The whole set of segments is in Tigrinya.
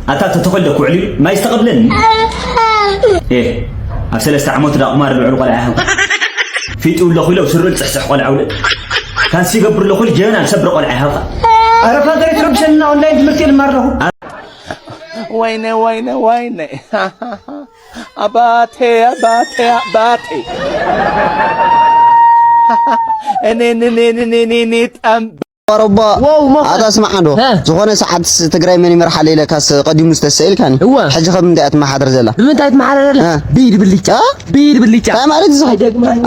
ኣታ ተተኸለ ኩዕሊ ማይ ዝተቐብለኒ። ኤ፣ ኣብ ሰለስተ ዓመቱ ዳ ቁማር ልዕሉ ቆልዓ ይሃብ። ፊጡ ኣለኹ ኢሎ ስሩ ልጽሕጽሕ ቆልዓ ውለድ። ካንሲ ይገብር ኣለኹ ኢሉ ጀበና ዝሰብር ቆልዓ ይሃብካ። ኣረ ፋዘር፣ ትረብሸና፣ ኦንላይን ትምህርቲ ልማር ኣለኹ። ወይነ፣ ወይነ፣ ወይነ። ኣባቴ፣ ኣባቴ፣ ኣባቴ። እኔ፣ እኔ፣ እኔ፣ እኔ፣ እኔ፣ እኔ፣ ጠም- ባሮባ፣ ዋው፣ መኸ- ኣታ ስማዕ እንዶ፣ እ። ዝኾነ ሰዓት ትግራይ መን ይመርሓል ኢለካስ ቀዲሙ ዝተሰ ኢልካኒ። እወ። ሕጂ ከ ብምንታይ እያ ትመሓደር ዘላ? ብምንታይ ትመሓደር ዘላ? እ። ብኢድ ብልጫ። እ? ብኢድ ብልጫ። እንታይ ማለት እዩ? ኣይደግማን።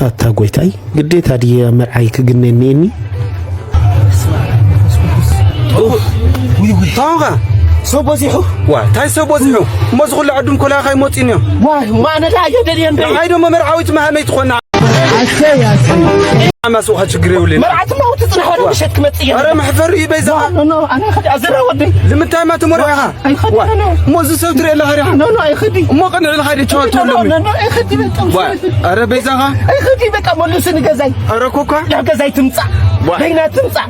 ኣታ ጎይታይ፣ ግዴታ ድየ መርዓይ ክግነኒ እኒ? ታውኻ ሰብ በዚሑ። ዋ፣ ታይ ሰብ በዚሑ? እሞ እዚ ኩሉ ዕዱም ኮላኻ ይመፅእኒ እዮም። ዋ፣ ማነዳ እየ ደልየ እምበይ። ንዓይ ደሞ መርዓዊት መሃመይ ትኾና። ኣሰይ፣ ኣሰይ። ኣማስኡኻ ችግር የብለይን። መርዓትማ ውቲ ፅናሕ ወደ ዋ። ምሸት ክመፅእ እየ። ኧረ መሕፈሪ እዩ በይዛኻ። ኖ፣ ኖ፣ ኣነ ኸዲ ኣዘራ ወደይ። ልምንታይማ ትመርዓኻ? ኣይኸዲ፣ ዋ፣ ኖ፣ ኖ። እሞ እዚ ሰብ ትሪኦ ኣለኻ ዲኻ? ኖ፣ ኖ፣ ኣይኸዲ። እሞ ቅንዕ ኢልካ ዲ ቻው ኖ፣ ኖ፣ ትብለኒ? ኖ፣ ኖ፣ ኣይኸዲ በቃ። ዋ፣ ኧረ በይዛኻ። ኣይኸዲ በቃ፣ መሉሱ ንገዛይ። ኧረ ኮኳ። ናብ ገዛይ ትምጻእ። ዋ። በይና ትምጻእ።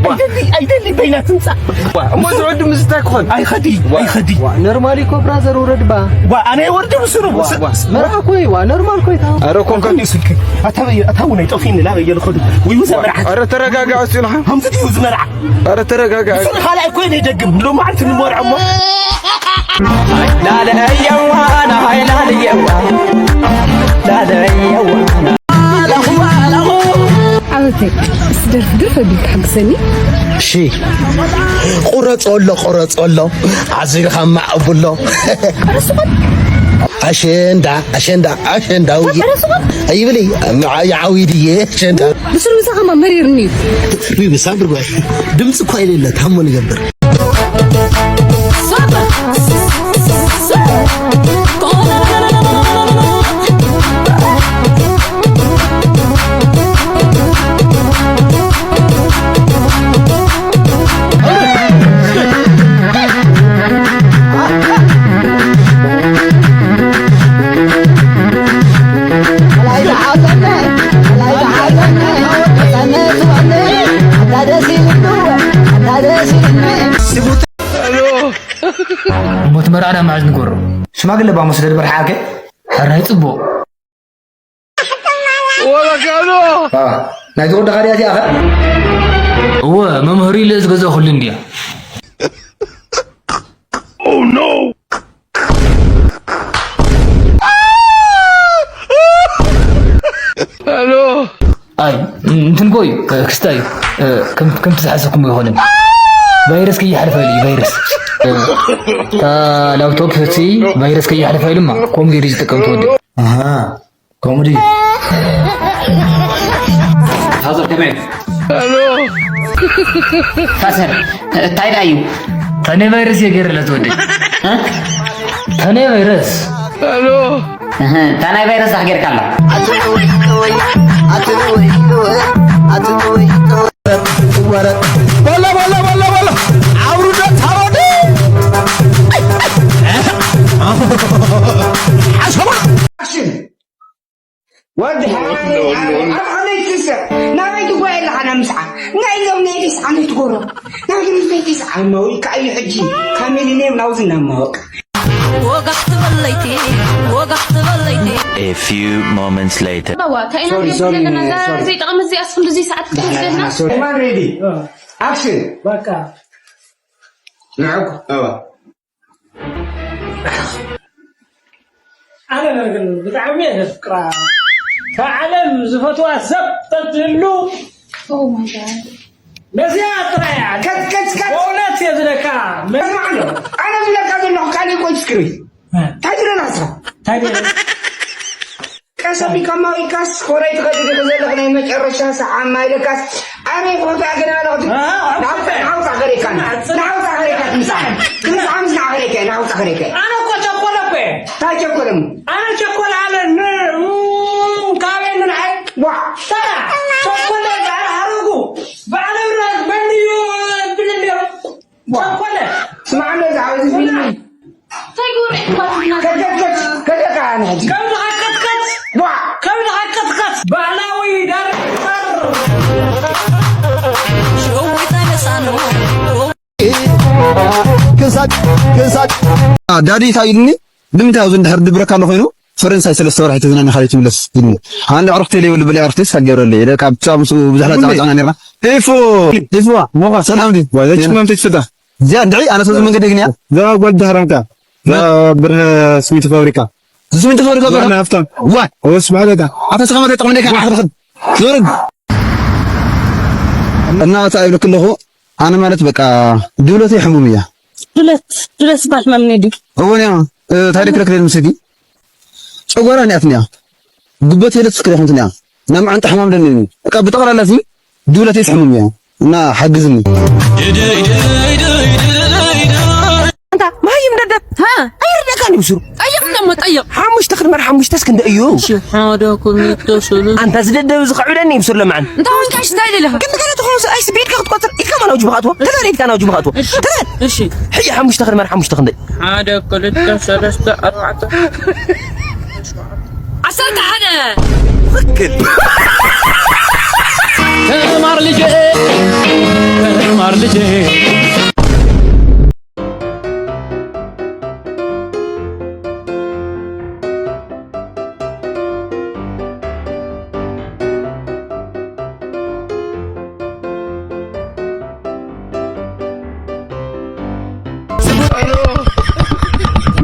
ዋ። ኣይደሊ፣ ኣይደሊ በይና ትምጻእ። ዋ፣ እሞ እዚ ዕዱም እዚ እንታይ ክኾን? ኣይኸዲ፣ ዋ፣ ኣይኸዲ። ዋ፣ ኖርማል እኮ ብራዘር ውረድ ባ። ዋ፣ ኣነ ወርድ ብስሩ። ዋ፣ ዋ። መርዓ እኮ እዩ፣ ዋ፣ ኖርማል እኮ እዩ። ኧረ ኮኳ። ስልክ። ኣታ፣ ኣታ እውን ኣይጠፊእኒ፣ ላበየ ልኸዱ። ወይ ውዘ ዋ፣ መርዓ። ኧረ ተረጋጋ፣ እሱ ኢልኻ። ከምዚ ድዩ ዝመርዓ? ኧረ ተረጋጋ። እሱ ካልኣይ ኮይነ ይደግም። ሎማዓንቲ ንመርዖ እሞ። ላለየዋ፣ ናሃይ ላለየዋ፣ ላለየዋ። ኣለኹ፣ ኣለኹ። ዓበተይ፣ እስቲ ደርፊ ድርፍ ኣቢልካ ሓግዘኒ። እሺ። ቁረጾ ኣሎ፣ ቁረጾ ኣሎ። ኣዚርካ ማዕቡሎ። ኣሸንዳ፣ ኣሸንዳ፣ ኣሸንዳ ውየ። ኣይብለይ፣ ይዓዊ ድየ፣ ኣሸንዳ። ብስሩ ምሳኻ ማ መሪርኒ እዩ። ሪቢ ሳምሪ ጓይ፣ ድምፂ እኳ የሌለ፣ ታሞ ንገብር። ሞት መርዓና መዓዝ ንገሮ? ሽማግለ ባሙስ ደድበር ሓቀ? ሕራይ ጽቡቕ። ወበካሎ! ባባ፣ ናይቲ ወዲ ኻድያ እዚኣ ኸ? እወ፣ መምህር ኢለ ዝገዛእኩሉ እንድያ። Oh no! ኣይ፣ እንትን ኮይ፣ ክስታይ፣ ከም፣ ከምቲ ዝሓሰብኩም ኣይኮነን። ቫይረስ ከይሓልፋ ኢሉ እዩ፣ ቫይረስ። እታ ላፕቶፕ እቲ ቫይረስ ከይሓልፋ ኢሉማ፣ ከምኡ ገይሩ ዝጥቀም ተወዲ። ኣሃ። ኮሜዲ። ፋዘር ከመይ? ፋዘር፣ እንታይ ደኣ እዩ? ታኔ ቫይረስ እየ ገይረለት ወደይ። እ? ታኔ ቫይረስ። እህ፣ እንታይ ናይ ቫይረስ ዳኣ ጌርካ ኣላ? በሎ፣ በሎ፣ በሎ፣ በሎ። ኣውርዶ ታወዲ። ሓሸማ። ኣክሽን። ወዲ ሓራይ፣ ሓራይ፣ ኣብ ከመይ ትስዕ? ናበይ ትጓየ ኣለኻ ናብ ምስዓ? ናይ ሎም ናይ ዲስ ዓመት ጎሮ። ናይ ሎም ናይ ዲስ ዓመዊ ከኣዩ ሕጂ ካብ ሚሊኒየም ናብዚ እናማወቅ። ወጋሕ ትበል ለይቲ፣ ወጋሕ ትበል ለይቲ። A few moments later. ባባ፣ እንታይ ኢና ሶሪ፣ ክንገብር ሶሪ፣ ዘለና? እዛ ሶሪ። ዘይጠቕም እዚኣስ ክንድዚ ሰዓት ክትወስደልና? ሶሪ። ማን ሬዲ? ኣክሽን። በቃ። ንዕኩ፣ እዋ። ኣነ ግን ብጣዕሚ እየ ዘፍቅራ። ካብ ዓለም ዝፈትዋ ሰብ ተትህሉ፣ Oh my God። ነዚኣ ጥራይ እያ። ከት፣ ከት፣ ከት። በእውነት እየ ዝለካ። ስማዕ ኣሎ። ኣነ ዝብለካ ዘለኹ ካልእ ቆይ ስክሪን። እ። እንታይ ትብለና ንስኻ? እንታይ ትብለና? ቀስ ኣቢልካ ማው ኢልካስ ኮረይ ትኸዲ ዲኺ ዘለኺ ናይ መጨረሻ ሰዓብ ማይ ኢልካስ ኣነ ይፈትዋ ገለ ኣለኹ። እ፣ ናውፃ፣ ናውፃ ከሪካ። ናውፃ ከሪካ ትምፃ። ትምፃ ምስ ናኸሪካ፣ ናውፃ ከሪካ። ኣነ እኮ ቸኮለ እኮ እየ። እንታይ ቸኮለ እሞ? ኣነ ቸኮለ ኣለ ን-፣ ም-፣ ካበይ ንዓይ? ዋ። ተራ ቸኮለ በዓል ሃረጉ። በዓል ኣብራዝ በንዩ ብልልዮ። ዋ። ቸኮለ። ስማዕ ኣሎ፣ እዚ ዓበዚ ፊልም። ከብድኻ ቅጥቅጥ፣ ዋ፣ ከብድኻ ቅጥቅጥ። ባህላዊ ዳይሬክተር። ክሳድ ክሳድ ዳዲ እንታይ ኢልኒ? ንምንታይ ኣብዚ እንድሕር ድብረካ ኣሎ ኮይኑ ፈረንሳይ ሰለስተ ወርሒ ተዝናኒ ካልእ ትምለስ ኢልኒ። ኣነ ኣዕሩኽተይ ዘይብሉ ብለይ ኣዕሩኽተይ ሳገረለይ ኢለ ካብ ጫ ምስኡ ብዙሕ ላጫዋጫና ነርና። ኢፉ ኢፉዋ ሞኻ ሰላም ድዩ? ዋይ ዘጭመም ተጭፍታ። እዚኣ እንድዒ ኣነ ሰዚ መንገዲ ግንያ እዛ ጓል ዳህራንካ እዛ ብርሀ ስሚንቶ ፋብሪካ ስሚንቶ ፋብሪካ በራ ዋና ሃፍታም ዋይ ወስ ማለታ ኣታ ተቐመጠ ጠቕመደካ ዓኽርኽን ዞርግ እና እታ ይብለክ ኣለኹ። ኣነ ማለት በቃ ድብለተይ ሕሙም እያ። ድብለት ድብለት ዝበሃል ሕማም እኒኦ ድዩ? እወን እያ። እ፣ ታሪክ ረክደል ምስዲ ጨጓራ እኒኣትኒ እያ። ጉበት የለት ስክሪ ኹንትኒ እያ። ናብ መዓንጣ ሕማም ደኒ በቃ ብጠቕላላ ሲ ድብለተይ ትሕሙም እያ። እና ሓግዝኒ። እንታ መሃይም ደደብ ኣይርደካን ይብስሩ ጠይቕ ደሞ ጠይቕ ሓሙሽተ ክድመር ሓሙሽተስ ክንደ እዩ ሓደ ክልተ ሰለስተ ኣንታ ዝደደብ እዚ ከዕብደኒ ይብስሩ ለምዓን እንታይ ወንካ ሽታይ ደለኻ ግን ገለ ትኾኑ ሰብኣይ ስቤድካ ክትቆፅር ኢድካ ማን ኣውጅ ብኻትዎ ተዛሪ ኢድካ ናውጅ ብኻትዎ ተዛሪ እሺ ሕጂ ሓሙሽተ ክድመር ሓሙሽተ ክንደ ሓደ ክልተ ሰለስተ ኣርባዕተ ዓሰርተ ሓደ ትክክል ተማር ልጄ ተማር ልጄ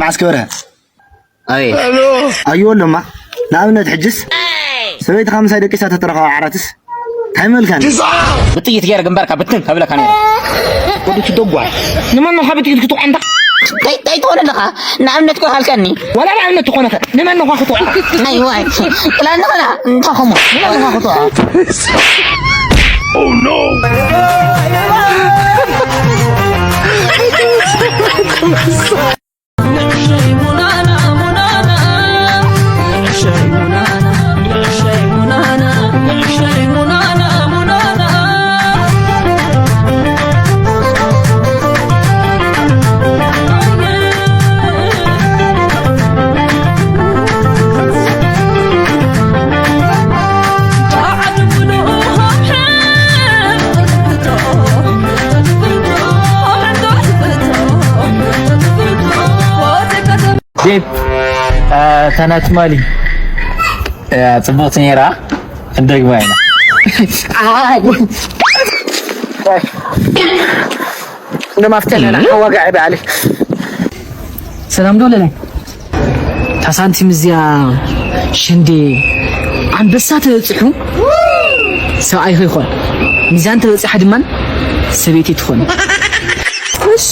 መዓስ ክበርሀ ኣየ ኣዩ ኣሎማ ንኣብነት ሕጅስ ሰበይትኻ ምሳይ ደቂሳ ተተረኸባ ዓራትስ እንታይ መልካን ብጥይት ገይረ ግንባርካ ብትን ከብለካ ነይረ ወዲ ትደጓ ንመን ነኻ ብጥይት ክትቆ ኣንታ እንታይ ትኾን ኣለኻ ንኣብነት ኮ ሃልከኒ ዋላ ንኣብነት ትኾነኸ ንመን ነኻ ክትወዓ ኣይዋይ ጥላኒ ኸና እንታይ ኸሞ ንመን ነኻ ክትወዓ ዴቭ እታ ትማሊ ጽብቕቲ ነይራ። ክንደግማ ኢና። እንደማፍተለና ሓዋጋ ዕባሊ ሰላም ዶ ለላይ እታ ሳንቲም እዚኣ ሽንዲ ኣንበሳ ተበፂሑ ሰብኣይ ከይኮን ሚዛን ተበፂሓ ድማ ሰበይቲ ትኾን። እሺ።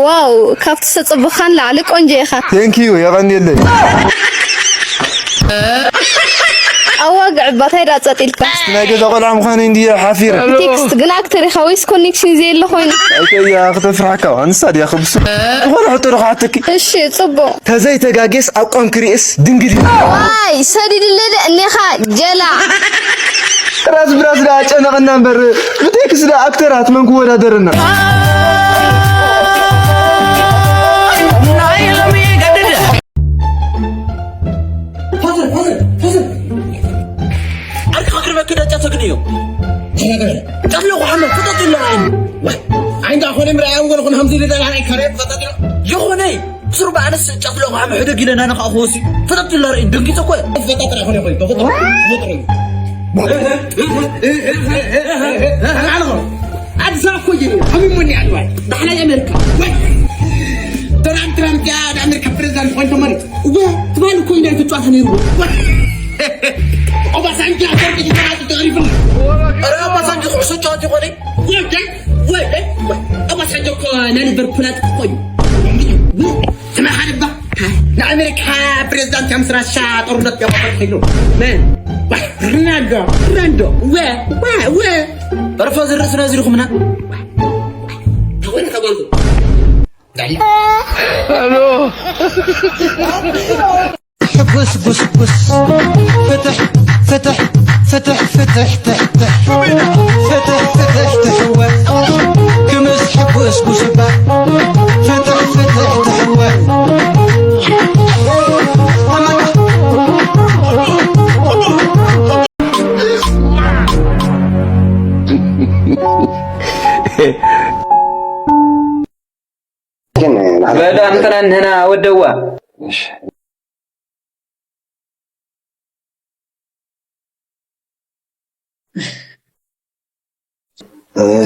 ዋው ካብቲ ዝተጸበኻን ላዕሊ ቆንጆ ኢኻ። Thank you የቐንየለይ። ኣዋግዕ እባ ታይ ደኣ ጸጥ ኢልካ። ናይ ገዛ ቆልዓ ምዃነይ እንድየ ሓፊረ። Text ግን actor ኢኻ ወይስ connection ዘየለ ኮይኑ? ኣይተያ ክተፍርሓካ ንሳ ድያ ክብሱ። ዝኾነ ሕቶ ዶ ክሓተኪ? እሺ ጽቡቕ። ተዘይተጋጌስ ኣቋም ክርእስ ድንግል እዩ። ዋይ ሰዲድለይ እኒኻ ጀላ። ራስ ብራስ ደኣ ጨነቐና እምበር ብቴክስ ደኣ ኣክተራት መን ክወዳደረና። ዓርካ ክርበክ ደጫ ተግንዮ ጨፍለቑ ሓመድ ፍጠጥ ይለዓል ዓይንዳ ኮነ ምርኣያ ወለ ኮነ ከምዚ ልደላ ናይ ከረ ፈጠጥ ይኾነይ ሱር በዓልስ ጨፍለቑ ሓመድ ሕደግ ኢለና ንኻ ክወሲ ፍጠጥ ይለርኢ ድንጊት እኮ ፈጠጥ ይኾነ ይኾነ ተፈጥሮ ተፈጥሮ ኣዲስ ኣበባ እኮ እዩ ሓሚሞኒ ኣድዋይ ዳሕና ኣሜሪካ ወይ ዶናልድ ትራምፕ ያ ኣሜሪካ ፕሬዚዳንት ኮይኑ ተመሪጡ እወ ትማሊ እኮ ኢና ተጫዋተ ነይሩ ኦባሳንጆ ኣፈወርቂ ተመራፂ ተሪፉ ኧረ ኦባሳንጆ ኩዕሶ ጫወት ይኾነ ወደ ወደ ኦባሳንጆ እኮ ናይ ሊቨርፑል ኣጥቂ እኮ እዩ ስመ ሓደ እባ ንኣሜሪካ ፕሬዚዳንት ከም ስራሻ ጦርነት ያባፈት ኸይሉ መን ሮናልዶ ሮናልዶ ወ ወ ወ በርፎ ዝርእስና ዝርኹምና ተኾነ ተጓልኩ ሕጉስ ጉስጉስ ፍትሕ ፍትሕ ፍትሕ ፍትሕ ትሕትሕ ፍትሕ ፍትሕ ትሕወ ክምስ ሕጉስ ጉስባ ፍትሕ ፍትሕ ትሕወ በጣም ጥረን ህና ወደዋ።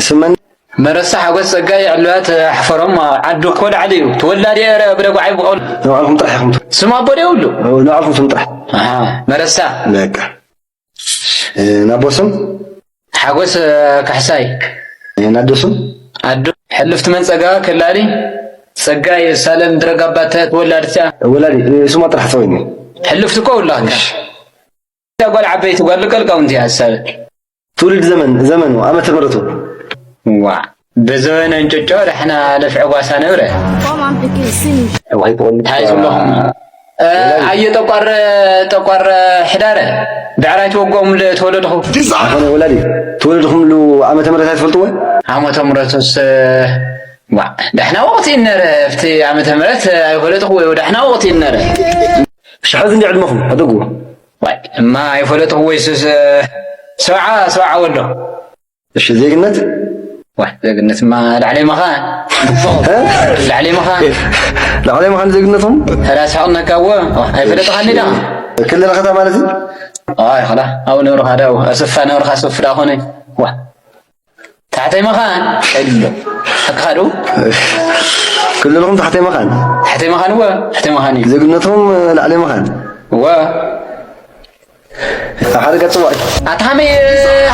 ስመን መረሳ ሓጎስ ጸጋይ ዕሉላት ሓፈሮም ዓዱ እኮ ላዕሊ እዩ። ተወላዲ ረ ብደጉዓይ ብቆል ንባዕልኩም ጥራሕ ኢኹም። ስም ኣቦ ዶ የብሉ? ንባዕልኩም ስም ጥራሕ። ኣሃ፣ መረሳ። በቃ። ናቦ ስም ሓጎስ ካሕሳይ። ናዶ ስም ኣዶ ሕልፍቲ መን ጸጋ ከላሊ ጸጋይ ሳለም ድረጋባተ ተወላድታ። ወላዲ ስማ ጥራሕ ጸወይኒ። ሕልፍቲ እኮ ውላካ። እዛ ጓል ዓበይቲ ጓል ልቀልቃውንቲ እያ ዝሳበ። ትውልድ ዘመን ዘመኑ ዓመተ ምሕረቱ። ዋ፣ በዘበነ እንጭጮ ዳሕና ነፍዕ ጓሳ ነብረ። እንታይ ዝብለኹም? እ፣ ኣየ ጠቋር፣ ጠቋር ሕዳረ፣ ብዕራይ ትወግኦም ለ-፣ ተወለድኹ። ኣኾነ ወላዲ፣ ተወለድኹምሉ ዓመተ ምሕረት ኣይትፈልጥዎ? ዓመተ ምሕረቱስ፣ ዋ፣ ዳሕና ወቕቲ ነረ፣ ኣብቲ ዓመተ ምሕረት ኣይፈለጥኹ ወይ ዳሕና ወቕቲ ነረ። ሽሐዚ እንዲ ዕድመኹም፣ ሕደጉ። ዋይ፣ እማ ኣይፈለጥኹ ወይ ሱስ፣ ሰብዓ፣ ሰብዓ ወሎ። እሺ፣ ዜግነት? ዋይ፣ ዜግነትማ ላዕለይ መኻን። እ? ላዕለይ መኻን። ላዕለይ መኻን ዜግነቶም? ሕራ ስሕቕነካ እዎ። ዋይ፣ ኣይፈለጥኻኒ ዳኻ? ክልል ኸታ ማለት እዩ? ኣይ፣ ኸላ፣ ኣብኡ ነብርኻ ዳው፣ ኣሰፋ ነብርኻ ኣሰፍ ዳ ኾነ። ዋ። ታሕተይ መኻን? ቀሎ። ኣካዱ? ክልልኹም ታሕተይ መኻን? ታሕተይ መኻን እዎ፣ ታሕተይ መኻን እዩ። ዜግነቶም ላዕለይ መኻን? እዎ። ኣብ ሓደጋ ጽዋዕ። ኣታ ሃመይ፣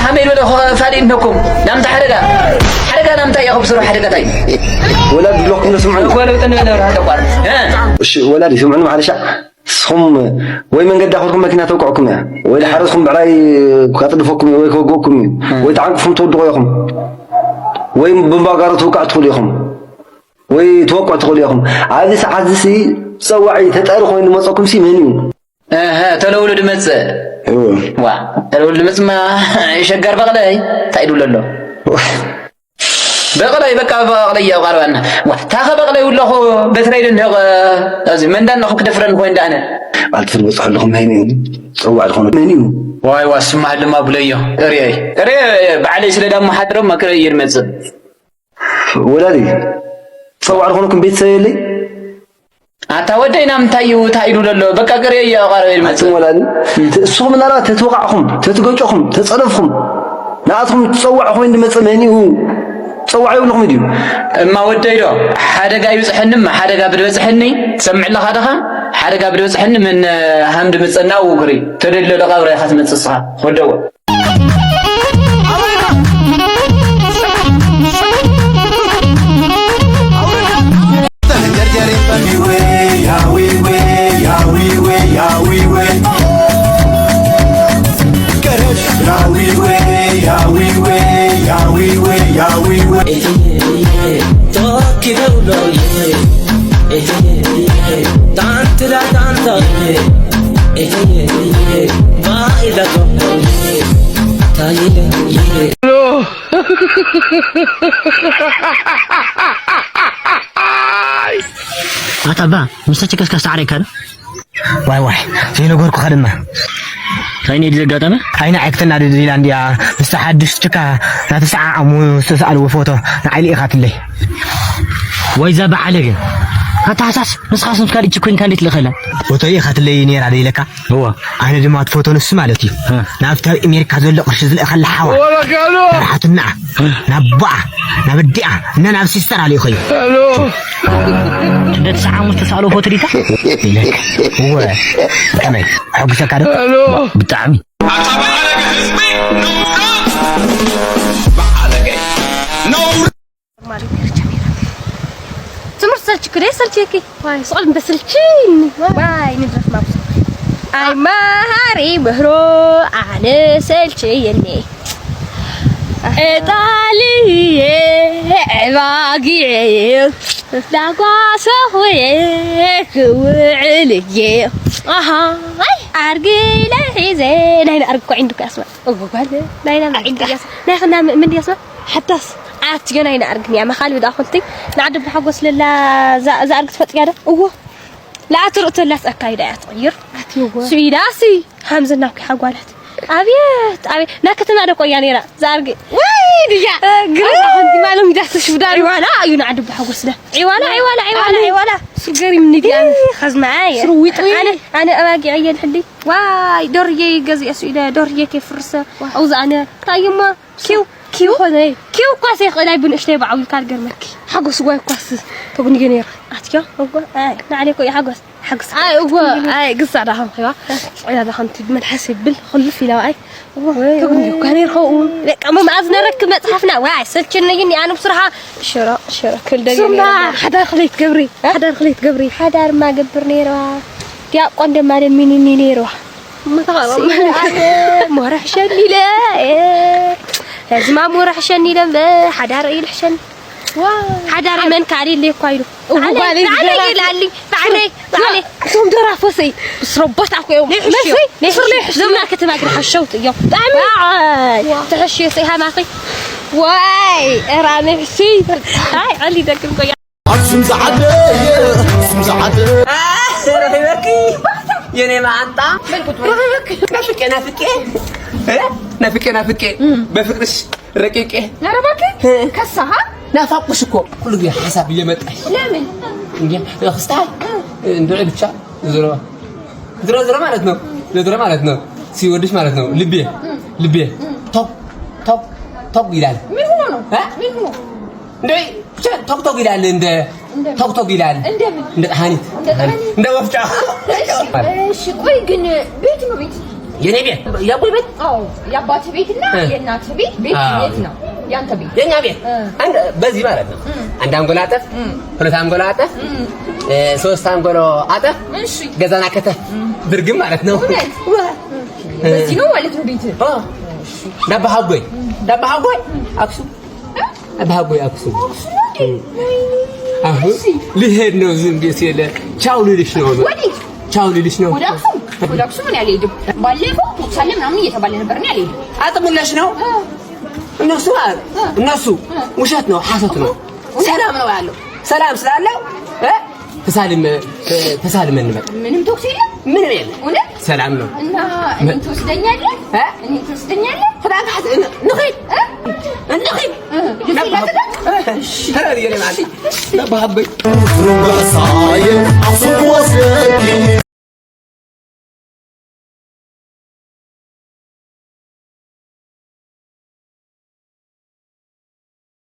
ሃመይ በለ ፋሊእ እንተኩም። ናምታ ሓደጋ። ሓደጋ ናምታ እያ ከብስሩ ሓደጋታይ። ወላድ ብሎክ እንደ ስምዑ። ወላድ እንደ ስምዑ። እ? እሺ፣ ወላድ ይስምዑ ማለሻ። ንስኹም ወይ መንገዲ ኣኸልኩም መኪና ተውቅዕኩም እያ። ወይ ሓረስኩም ብዕራይ ከጥድፈኩም እዩ፣ ወይ ከወግእኩም እዩ። ወይ ተዓንቅፉም ትወድቑ ኢኹም። ወይ ብባጋሩ ትውቃዕ ትኽእሉ ኢኹም። ወይ ትወቅዑ ትኽእሉ ኢኹም። ኣብዚ ሰዓት እዚ ሲ ጸዋዒ ተጠሪ ኮይኑ ዝመጸኩም ሲ መን እዩ? እህ፣ ተለውሉ ድመጽእ። እወ። ዋ፣ ተለውሉ ድመጽእማ ሸጋር በቕለይ፣ እንታይ ይድብሎ ኣሎ? በቕለይ፣ በቃ በቕለይ እያ ቃርባና። ዋ፣ ታኸ በቕለይ ውለኹ በትረይ ድንህቕ፣ እዚ መንዳን ለኹ ክደፍረን ኮይን ዳኣነ። ባልቲ ትበጽሑ ኣለኹም መን እዩ? ጸዋዕ ዝኾነ መን እዩ? ዋይ፣ ዋ፣ ስማ ህልማ ብለዮ። እርየይ፣ እርየ፣ ባዕለይ ስለ ዳሞ ሓድሮም መክረ እየ ድመጽእ። ወላዲ፣ ጸዋዕ ዝኾነኩም ቤተሰብ የለይ? ኣታ ወደይ ናምንታይ እዩ እንታይ ኢሉ ዘሎ? በቃ ቅሬ እዩ ኣቓረበ ይመጽእ። ኣንቱም ወላዲ፣ ት-፣ እሱኹም ምናልባት ተትወቃዕኹም፣ ተትገጨኹም፣ ተጸለፍኹም፣ ንኣትኹም ትጸዋዕ ኮይኑ ድመጽእ መን እዩ? ጸዋዕ የብልኹም ድዩ? እማ ወደይ ዶ፣ ሓደጋ ይብጽሐኒ፣ እማ ሓደጋ ብድበጽሐኒ፣ ትሰምዕ ኣለኻ ድኻ? ሓደጋ ብድበጽሐኒ፣ መን፣ ሃም ድመጸና ውግሪ፣ ተደልዮ ደቓብራ ኢኻ ትመጽእ እስኻ፣ ወደወ። ኣታ ኣባ፣ ምስ ተቸከስካ ዝተዓረግካ ዶ? ዋይ ዋይ፣ ዘይነገርኩኻ ድማ። እንታይ ነዲ ዘጋጠመ? ኣይና ዕክትና ድድላ እንዲያ፣ ምስታ ሓድሽ ጭካ ናተሰዓዓሙ ዝተሰኣልዎ ፎቶ ንዓይ ልኢኻትለይ። ወይ እዛ በዓለገ። ኣታ ሓሳስ፣ ንስኻስ ምስ ካልእ ችኮ ኮንካ እንዴት ልእኸላ? ፎቶ ልኢኻትለይ ነይራ ዶ ኢለካ? እወ። ኣነ ድማ እቲ ፎቶ ንሱ ማለት እዩ። እ። ናብቲ ኣብ ኣሜሪካ ዘሎ ቅርሺ ዝልእኸላ ሓዋ። ወረጋሎ! መርሓትና። ናብ ቦኣ፣ ናብ ኣዲኣ፣ እና ናብ ሲስተር ኣልኢኸዮ። ሄሎ። እንደ ተሰዓሙ ዝተሳእሎ ፎቶ ዲታ? ኢለክ። እወ። ከመይ? ሕጉሰካ ዶ? ሄሎ። ብጣዕሚ። ኣታ በዓለገ ህዝቢ ነውርካ። በዓለገ ነውር። ትምህርቲ ሰልችክ ዶ ሰልችኪ? ዋይ፣ ስቆል እንደ ሰልችኒ። ዋይ፣ ንድረፍ ማብሱ። ኣይ፣ መሃሪ ምህሮ ኣነ ሰልችየኒ። ዕጣልየ ዕባጊዐየ ዳጓሰኹየ ክውዕልየ። ኣሃይ ኣርጊለ ሒዘ። ናይ ንኣርግ እኮ ዒንዱ እኮ ያስማ። እወ ጓል። ናይ ናና ዒንዱ ያስማ። ናይ ኸና ምን ያስማ? ሓታስ። ኣትዮ ናይ ንኣርግ ንያ መኻል ብዳ ኹልቲ ንዓዲ ብሓጎስ ለላ ዛ- ዛኣርግ ትፈጥያ ዶ? እዎ። ለኣትርእቶ ላስ ኣካይዳ እያ ትቕይር። ኣትዮ ጓል። ስኢዳሲ ሃምዝና እኮ ሓጓላት። ኣብየት ኣብየት፣ ናይ ከተማ ዶ እኮ እያ ነይራ ዛርጊ። ወይ ድያ። ግራ። ኣንቲ ማሎም ዳስ ሽብዳ። ዒዋላ እዩ ንዓዲ ብሓጎስ ዳ። ዒዋላ ዒዋላ ዒዋላ ዒዋላ። ሱገሪ ምን ድያ? ኸዝና ኣየ። ስርዊጥ። ኣነ ኣነ ኣባጊ ኣየል ሕዲ። ዋይ ዶርየ ገዚአ ስኢደ ዶርየ ከፍርሰ። ኣውዛ ኣነ ታይማ ኪው ኪው ኾነ። ኪው እኳ ዘይኽእል ኣይ ብንእሽተይ ብዓብዩ ካልገርመኪ። ሓጎስ ጓይ እኳስ ተጉንዮ ነይራ። ኣትዮ እኮ ኣይ ንዓለይ እኮ እዩ ሓጎስ። ሓጎስ ኣይ እኮ ኣይ ግሳ ዳኸም ኸዋ። ስዕላ ዳኸም ትድ መልሓስ ይብል ኹልፍ ኢላ ኣይ። ተጉንዮ እኳ ነይር ኸው። በቃ መምኣዝ ነረክ መጽሓፍና ዋይ ሰልችነይን ኣነ ብስራሓ ሽሮ ሽሮ ክልደግ ሱማ ሓዳር ክለይት ገብሪ ሓዳር ክለይት ገብሪ ሓዳር ማገብር ነይራ። ዲያቆን ደማ ደሚኒኒ ነይርዋ። መተቓቐም። ኣነ ሞረሕሸኒ ኢለ፣ እ፣ ሕዝማ ሞረሕሸኒ ኢለ እምበር ሓዳር ኢልሕሸኒ። ዋ። ሓዳር መን ካልእ ኢለ እኳ ኢሉ። እው፣ ባዕለይ፣ ጓለይ ባዕለይ ዝገራ። ኢላሊ፣ ባዕለይ፣ ባዕለይ። እቶም ደራፎሰይ፣ ምስ ረቦት ኣኮ እዮም። ናይ ሕሽዮ፣ መስይ፣ ናይ ስር ናይ ሕሽዮ። ሕሽዮ። ዞምና ከተማ ግን ሓሸውት እዮም። ብጣዕሚ። ባዓይ። ዋ። ትሕሽዮ ሰይ ሃማኺ። ዋይ፣ እራ ናይ ሕሽይ። ኣይ፣ ዓሊ ደግም ቆያ። ኣክሱም ዝዓበየ ኣክሱም ዝዓበየ ረኺበኪ የኔ መዓንጣ። ናፍቄ ናፍቄ እ? ናፍቄ ናፍቄ በፍቅርሽ ረቂቄ። ኧረ እባክህ እ? ከሳሃ ናፋቁሽ እኮ ኩሉ ጊዜ ሓሳብ እየመጣሽ። ለምን? እንዴ ክስታይ እንድዒ ብቻ ዝሮ ዝሮ ዝሮ ማለት ነው። ዝሮ ዝሮ ማለት ነው። ሲወድሽ ማለት ነው። ልቤ ልቤ ቶክ ቶክ ቶክ ይላል። ምን ሆኖ ነው? እ? ምን ሆኖ? እንዴ ብቻ ቶክቶክ ይላል። እንደ እንደ ቶክቶክ ይላል። እንደ ምን? እንደ ጠሃኒት እንደ ጠሃኒት? እንደ ወፍጮ። እሺ፣ እሺ። ቆይ ግን ቤት ነው ቤት? የኔ ቤት የአቦይ ቤት? አዎ፣ የአባት ቤትና እ። የእናት ቤት ቤት አዎ። የት ነው? ያንተ ቤት? የኛ ቤት እ። አንድ በዚህ ማለት ነው። እ። አንድ አንጎላጠፍ፣ እ። ሁለት አንጎላጠፍ፣ እ። እ፣ ሶስት አንጎሎ አጠፍ፣ እሺ። ገዛና ከተፍ እ። ብርግም ማለት ነው። እውነት? ዋ። በዚህ ነው ማለት ነው ቤት? አ። እሺ። ዳባ ሀጎይ ዳባ ሀጎይ አክሱም አባጎይ አክሱም። አሁን ሊሄድ ነው። ዝም ብዬ ሲለ ቻው ልልሽ ነው። ወዴት? ቻው ልልሽ ነው። ወደ አክሱም? ወደ አክሱም እኔ አልሄድም። ባለፈው ተኩስ አለ ምናምን እየተባለ ነበር፣ እኔ አልሄድም። አጥሙለሽ ነው። እ። እነሱ ማለት እ። እነሱ እ። ውሸት ነው፣ ሐሰት ነው። እውነት? ሰላም ነው ያለው። ሰላም ስላለው እ? ተሳልመ ተሳልመ እንበል። ምንም ተኩስ የለም? ምንም የለም። እውነት? ሰላም ነው። እና እኔን ትወስደኛለህ? እ? እኔን ትወስደኛለህ? ክዳን ተሓዝ- ን- ንኺድ። እ? ንኺድ። እ፣ ልብስ ነባ- ይለጥጣል? እ፣ ተረድየ ለማለት። ነባ ሃበይ።